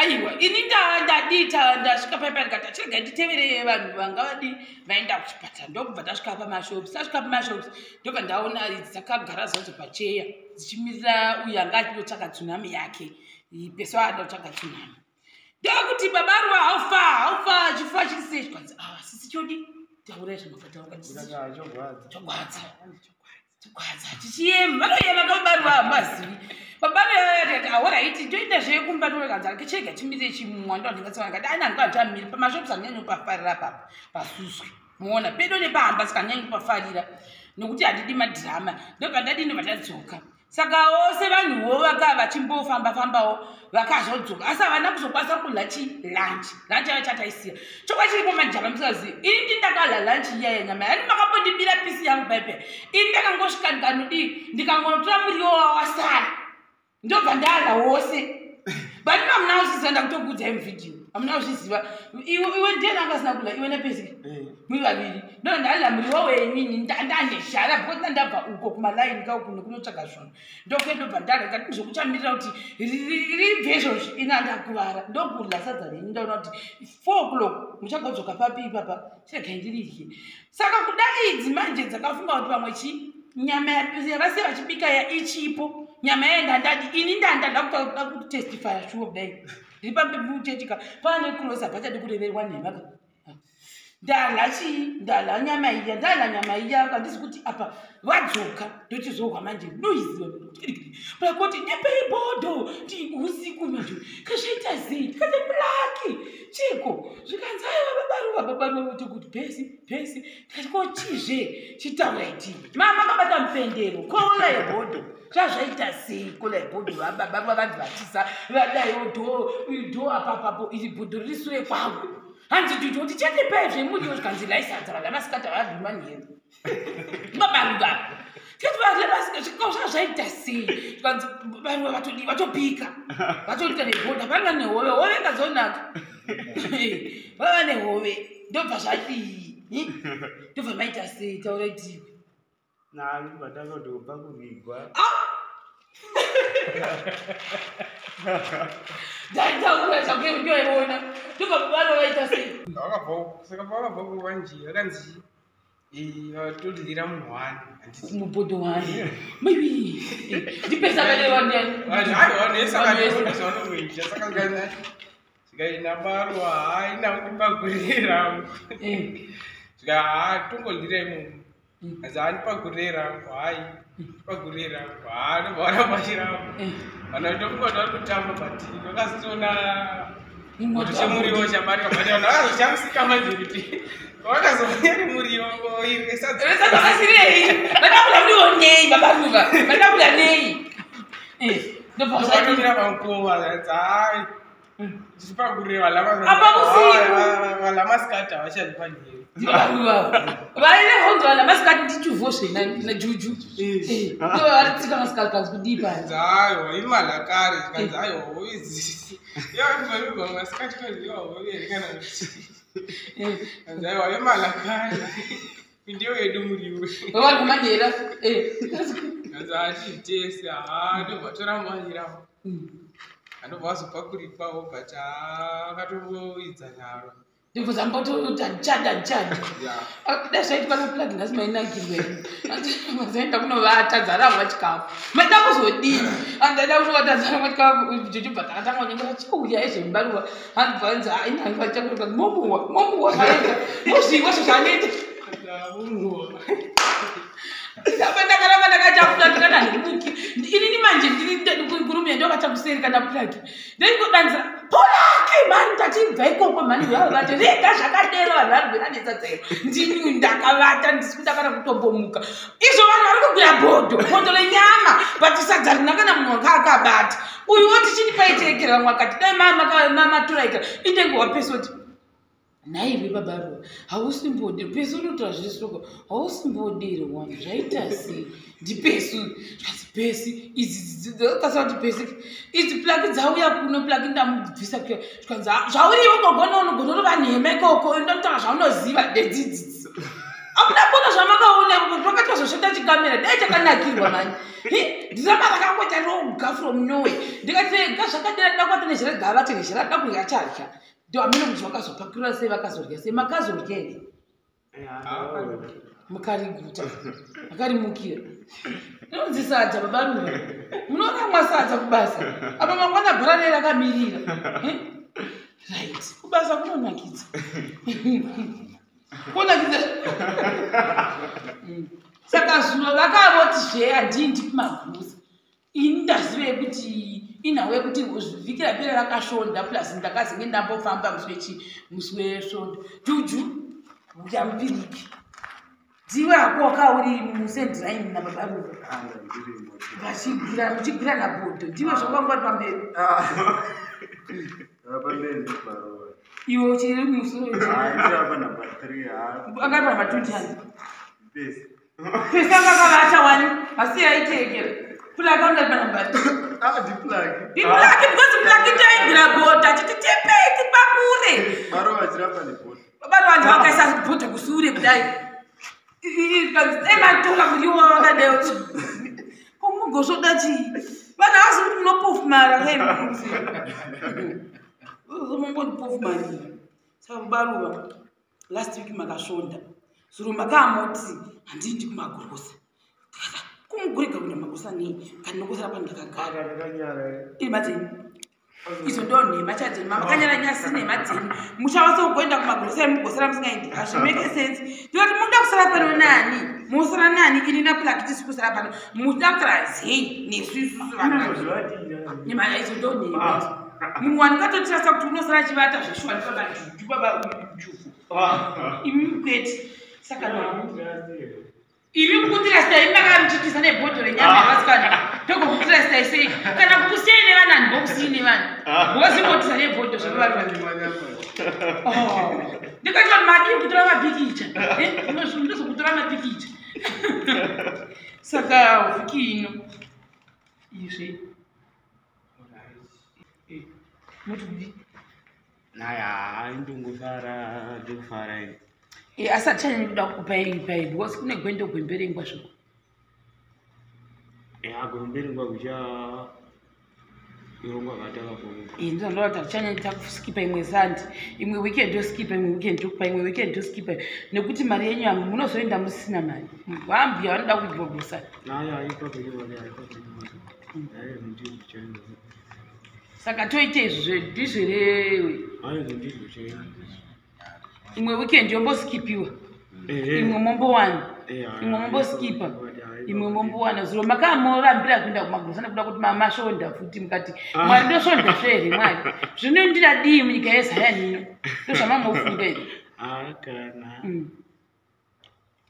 Aiwa, ini ndadii, ndasvika paipa, ndikati achirega nditevere vanhu vanga vadii vaenda kuchipatara. Ndokubva tasvika pamashops. Tasvika pamashops, ndobva ndaona idzi dzakagara zvadzo pacheya dzichimirira uyu anga achindotsvaga Tsunami yake. Peso ada kutsvaga Tsunami. Ndokuti, "Baba Ruva, how far, how far? Chifuva chiri sei?" Zvikanzi, "Ah, sisi, chodi taurai zvamakataura." Chogwadza. Chogwadza, chogwadza, chichiyema. Vanoyema kabaruva, hamazivi babaruva. Alright, toenda zvekumba. Tokanza chega chimirire chimwa. Ndo ndingatsana kati aina ndikachamiri pamashops anyanyo pafarira papa pasuswi muona pedo nepahamba, saka hanyanyi kupafarira nokuti handidi madhirama. Ndobva ndadini, ndobva tadzoka. Saka ose vanhuwo vaka vachimbofamba fambawo vakazodzoka, asi havana kuzokwanisa kudya chilunch. Lunch yavo chataisiya chokwa chiripo majava musingazivi. Ini ndi ndakadya lunch iya yenyama yani makambondibira piece yangu paipai. Ini ndakangosvika, ndikanodii, ndikangotora muriwo wawasara, ndobva ndadya wose. But hamuna kuzviziva, ndakutokuudzai muvhidhiyo, hamuna kuzviziva. Iwe ndiani angasina kudya? Iwe nepesiki muri vaviri. Ndo ndadya muriwo wenyu. Ndandezhara because ndandabva uko kumalaini kaukuno kunotsvaga zvinhu. Ndokuendobva ndadya kati zvokuchamirira kuti ribve izvozvi. Ini andakuvara, ndokudya sadza renyu. Ndaona kuti 4 o'clock muchagodzoka papi ipapa, chiregai ndiridye. Saka kuda idzi manje dzakafunga kuti pamwe chi nyama yavasiya vachibika ya ichipo nyama yenda. Ndadi ini ndandada kuda kutestifya shuwa kudai ndiri pambemuchechika pane cross, hapachadi kureverwa nhema ka. Ndadya chii? Ndadya nyama iya, ndadya nyama iya. Handisi kuti apa vadzoka, ndochizohwa manje noise pakoti, "Ndipei bhodho." Usiku manje kazvaita sei? Ndikati, "Plaki chiko?" Zvikanzi, "Aiwa, babaruva, babaruva." Kuti kuti pesi pesi. Ndikati, "Ko chizve chitaura itii?" Mama akabata mupendero, kola yebhodho. Zvazvaita sei? Kola yebhodho, babaruva vanzi vatisa vadaiwo dho apapapo, iri bhodho riri sure kwavo. Hanzi juju kuti chandipei zvemuriwo. Zvikanzi, "Laisadza vanhu vamasikati havadyi manheru." Babaruva titi varya zvazvaita sei? Zvikanzi varuva vatodii, vatobika, vatoita nebhodha vanga nehove. Hove ngadzonaka, vava nehove. Ndobva zvadii? Ndobva maita sei? Taura itiwe. Nani patakatobva kuvigwa. Ndaitaura zvake, ndoiona. Ndobva vana vaita sei? Vakabva, saka pavakabva kuvanji vakanzi todyira munhu wani, handiti? Mubhodho wani maiwi ndipesa kadewa ndiani? Aiwa, nesaka saka zvikaina barwa haina kundipagurira. Zvika, "Ha, tongodyira imomo." Asi handipagurire rangu, hai, pagurire rangu, ha, ndobva varamba. Vanhu ndofunga kuti vari kutamba, but vakazotoona moto chemuriwo chabarika, but vanhu vakazochamusika manje kuti vakazouya nemuriwo sadza. Vakasirei? Vadakula muriwo nei, babaruva? Vadakula nei? Ndobva zvadii? Vatomira pamukova, hai, tichipagurire. Apa usiku. Valamasikati havachadi panheru. Babaruva vaine honzo vana masikati ndichuvhosve najuju, ndo varitsika masikati kanzi kudii pani? Aiwa, imalakare. Zvikanzi, "Aiwa, idzi yavigwa masikati kadyiwa hove here kana kuti?" Kanzi, "Aiwa, imalakare, ndiyo yedu muriwo." Vari kumanhera. Kanzi, "Hachitese." Ha, ndobva toramba vachiramba, andobva vazopakurikwawo, but akatomboidza nharo. Ndibva zambototi, "Handichadi, handichadi." Dai zvaitwa naplug nhasi mainakirwe. Mazoenda kunovata, dzarangwa chikafu, maida kuzodini? Andaida kunovata, dzarangwa chikafu. Juju takatanga kunyengera chiuya ezvemubaruva. Hanzi ainanga chakuka momuwa momuwa zvaita muzviwa zvo zvanoita. Apa ndakaramba ndakachapula, ndikati handimuki inini manje. Ndiri kurume, ndovata kuseri kana plug, ndingodanzira polaki mani. Tachibva ikoko mani, vati rega zvakadero. Vanhu vari kuenda nesadzairo, ndini ndakavata, ndisi kuda kana kutombomuka. Izvo vanhu vari kugwira bhodho, bhodho renyama, but sadza rina kana munhu wanga akabata. Uyu woti chindipaiterekera vamwe, akati dai mamaturaita indengowa pesoti. Nhaiwe babaruva, hausimbodi pesu, unotaura zvisoko, hausimbodirwa. Zvaita sei? Ndipesu. Zvikati pesi idzi dzakasira kuti pesi idzi plaki dzauya kuno, plaki ndamubvisa kuya. Zvikanzi, "Ah, zvauriwo gogona unogona urova nhema ikoko, ndotaura zvaunoziva ndedzidzidzi." Hamuna kuona zvamakaona pakatozoshota chikamera dai chakanakirwa mani. Ndiramba rakangoita roga from nowhere. Ndikati rega zvakadira da kwata nezhira vati nezhira da kurya charya. Ndo amene kuti vakazopakurira sei vakazorya sei makazorya here? Mukariguta. Makarimukira. Inonzi sadza baba Ruva. Munoramwa sadza kubasa. Apa mangwana bhora rei rakamirira. Right. Kubasa kunonakidza. Kunonakidza. Saka zvino vakavoti zve handindi kumagurusa. Ini ndazive kuti inhau yekuti vhiki rapera rakashonda plus ndakazenge ndambofamba musi wesvondo. Juju uya mupiriki. Ndiwe hako wakauri musendiraini nababa Ruva. Vachigwira muchigwira nabhodho. Ndiwe zvakwanga uri pamberi. Iwe uchiri musoro. Anga ari panumber 2 ndiani? Pesi anga akavata wani asi yaitekera. Plug anga ari panumber 2. Ndiplug because plug ndoaigwira bhodho achiti tipei tipakure. Baba vanhu vakaisa bhodho kusure kudai. Ematora muriwo wakadai. Komugosvoda chii? Vanhu havasi kuti munopofumara mumbondipofumarira. Saka baruva last week makashonda. Zuro makaamoti handindi kumagurosa. Kumugurega kuenda magurosa nei? Kana nokosara pandakagara. Iri madzenyu. Idzo ndo nhema chaidzo makanyara nyasi nhema dzenyu. Muchavasa kugoenda kumagurosa emugosera musingaendi. Hazvimake sense. Ndinoti munoda kusara pano nani? Mosara nani? Ini naPlug tisi kusara pano. Munoda kusara zei nesu isusu vanhu. Nhema idzo ndo nhema. Munhu wandingatotirasa kuti unosara achivata zveshuwa ndibaba Juju baba Juju. Imi mukwete. Saka imi mukutirasai makamuchitisa nebhodho renyama yavasikana. Togokutirasai sei? Kana kukusiyai nevanhu handimbokusiyai nevanhu. Mozingotisa nebhodho zvebaba. Ndikati vanhu madii kutora mapikicha. Ndozokutora mapikicha. Saka vhiki ino izve. Muti kudii? Naya, ndingofara, ndikufara ini. Asi hatichanyanya kuda kukupai pai because kune gwendo gwemberengwa zviko. Gwemberengwa kucha irongwa vatakafunga. Ndinoda kuti hatichanyanya takuskipa imwe Sunday, imwe weekend toskipa, imwe weekend tokupa, imwe weekend toskipa nekuti mari yenyu amu munozoenda musina mari. Vambuya vanoda kudyogosa. Naya, ipapo ipapo ipapo. Naya, ndizvo chaizvo. Saka toite izvo ndizvo rewe. Ayo ndizvo chaizvo. Imwe weekend yomboskipiwa. Imwe mombowana. Imwe momboskipa. Imwe mombowana. Zuro makamorambira kuenda kumagurusa nekuda kuti mashonda futi mukati. Mwari ndoshonda here Mwari. Zvino ndinadii munyika yeZayani ino. Ndozvamamofunga izvi. Kana.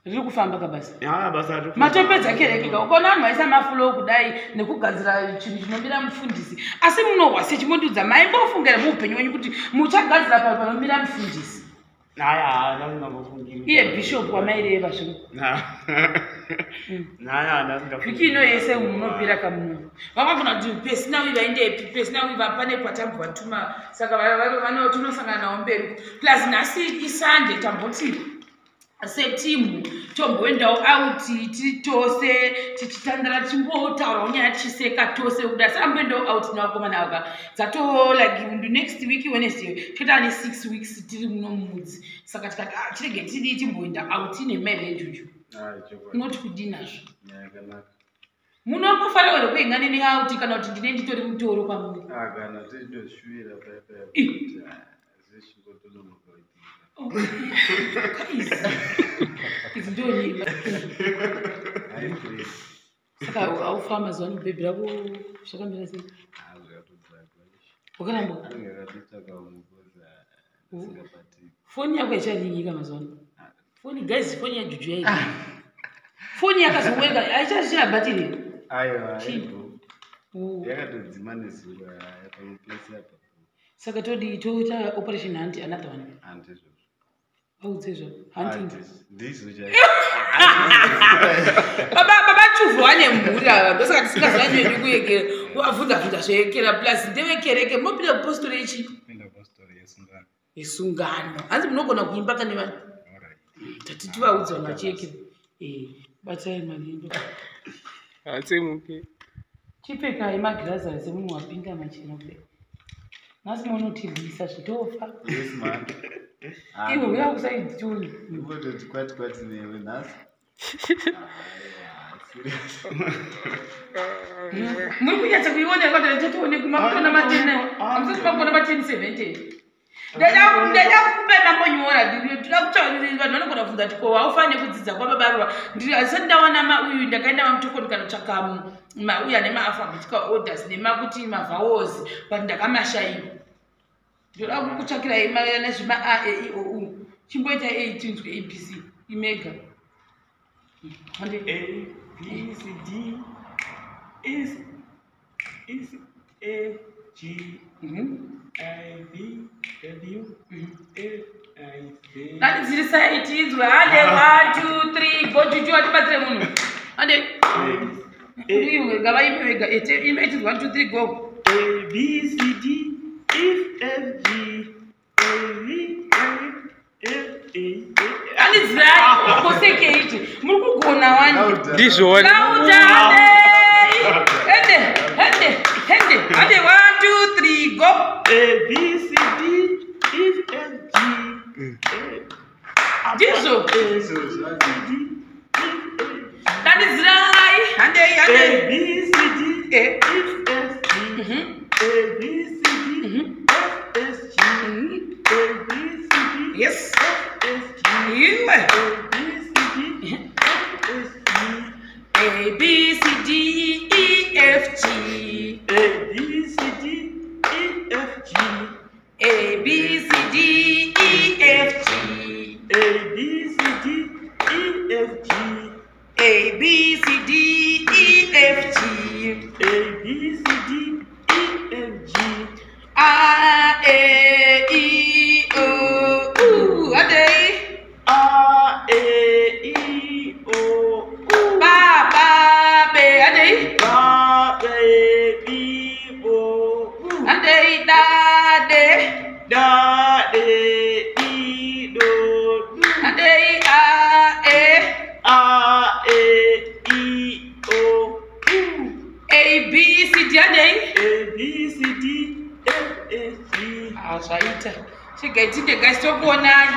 Riri kufamba kabasa. Basa riri. Matopedza kereke ka. Ukaona vanhu vaisa mafulo kudai nekugadzira chinhu chinomira mufundisi. Asi munohwa sechimondudza maimbofunga here muupenyu wenyu kuti muchagadzira panomira mufundisi. Naya, ndasingambofungiri. Iye bishop wamaireva zvino. Naya, Vhiki ino yese munopera kamuno. Vakagona kuti pesina uyu vaendepi, pesina uyu pane kwatambwa tuma. Saka tinosangana navo mberi. Plus nhasi iSunday tamboti setimu tomboendawo out tiri tose tichitandara tichimbotaurawo nyaya tichiseka tose kuda samboendawo out nevakomana vaka dzato like next week Wednesday toita ne 6 weeks tiri muno mumudzi. Saka tikati chirege tidii timboenda out nemai vejuju. Unoti kudii nazvo? Munombofanira here kuengana neout kana kuti ndine nditori mutoro kwamuri? Kana tichitoshuwira paipai zvichingotononoka kuitika. Idzi ndo nhema. Saka haufa mazuva ano bhebhi rako zvakamira sei? Wakaramba? Foni yako haicharinyika mazuva ano. Foni guys, foni yaJuju yaii. Foni yakazoweka haichachina bhatiri. Aiwa, yakatodzima nezuro pamupurisa apa. Saka todii toita operation hunt another one. Handizvozvo. Audzezvo hunting. Ndizvo chaizvo. Baba Chuvhu vane mhuri ava ndosaka tisingazvanyanyi kuyekera kuvabvunza bvunza zveyekera plus ndevekereke munopinda kupostori yechi Pinda postori yesungano. Yesungano. Hanzi munogona kuimba kane vanhu. Tati tivaudza macheke. Batai mari. Hatsemuke. Chipfekai magirazi ayo semunhu wapinda machena kudai. Nhasi munotirwisa zvitofa. Yes, man. Iwe uya kusaidi tione. Imbototi kwati kwati newe nhasi. Serious. Muri kunyatsa kuiona kwati tatione kumakona matena. Hamusati makona mateni 70. Ndada kukupai mambonyora ndinoda kutaura vanhu vanogona kubvunza kuti ko haufaniri kudzidza kwababarwa. Asati ndawana mauyu ndakaenda mamutoko ndikanotsvaka mauyu ane maalphabetical orders nemakuti mavowels, but ndakamashayiwa. Ndoda kukutsvakirai nezvema a e i o u. Chimboita a tinzwe a b c imega. Hande. A B C D S S A G I V W L I Z. Danidzirisai tinzwe. Hande, 1 2 3 go. Juju, atibatsire munhu. Hande, iwe ngavaime vega. Ime tinzwe. 1 2 3 go. A B C D E F G A V W F A A. Danidzirai kosekeichi muri kugona wani. Ndizvona. Lauda, hande, hende, hende, hende, hande. 1 2 3 go. A B C D E F G A Ndizvo. A C D E F Danidzirai, handei, G A handei. B C D Eh. E F G A B C D F S G A B C D Yes. F S G Iwe. A B C D F S G A B C D E F G A B C D E F G A B C D E F G A B C D E F G A B C D E F G A B C D E F G A E I O U. Adei. A E I O U. Ba ba be. Adei. Ba B B O U. Adei da de. Da D I Do Du. Adei a e. A E I O U. A B C D. Adei. A B C D F S G. Ah, zvaita. Chigai tinde guys, tokuonai.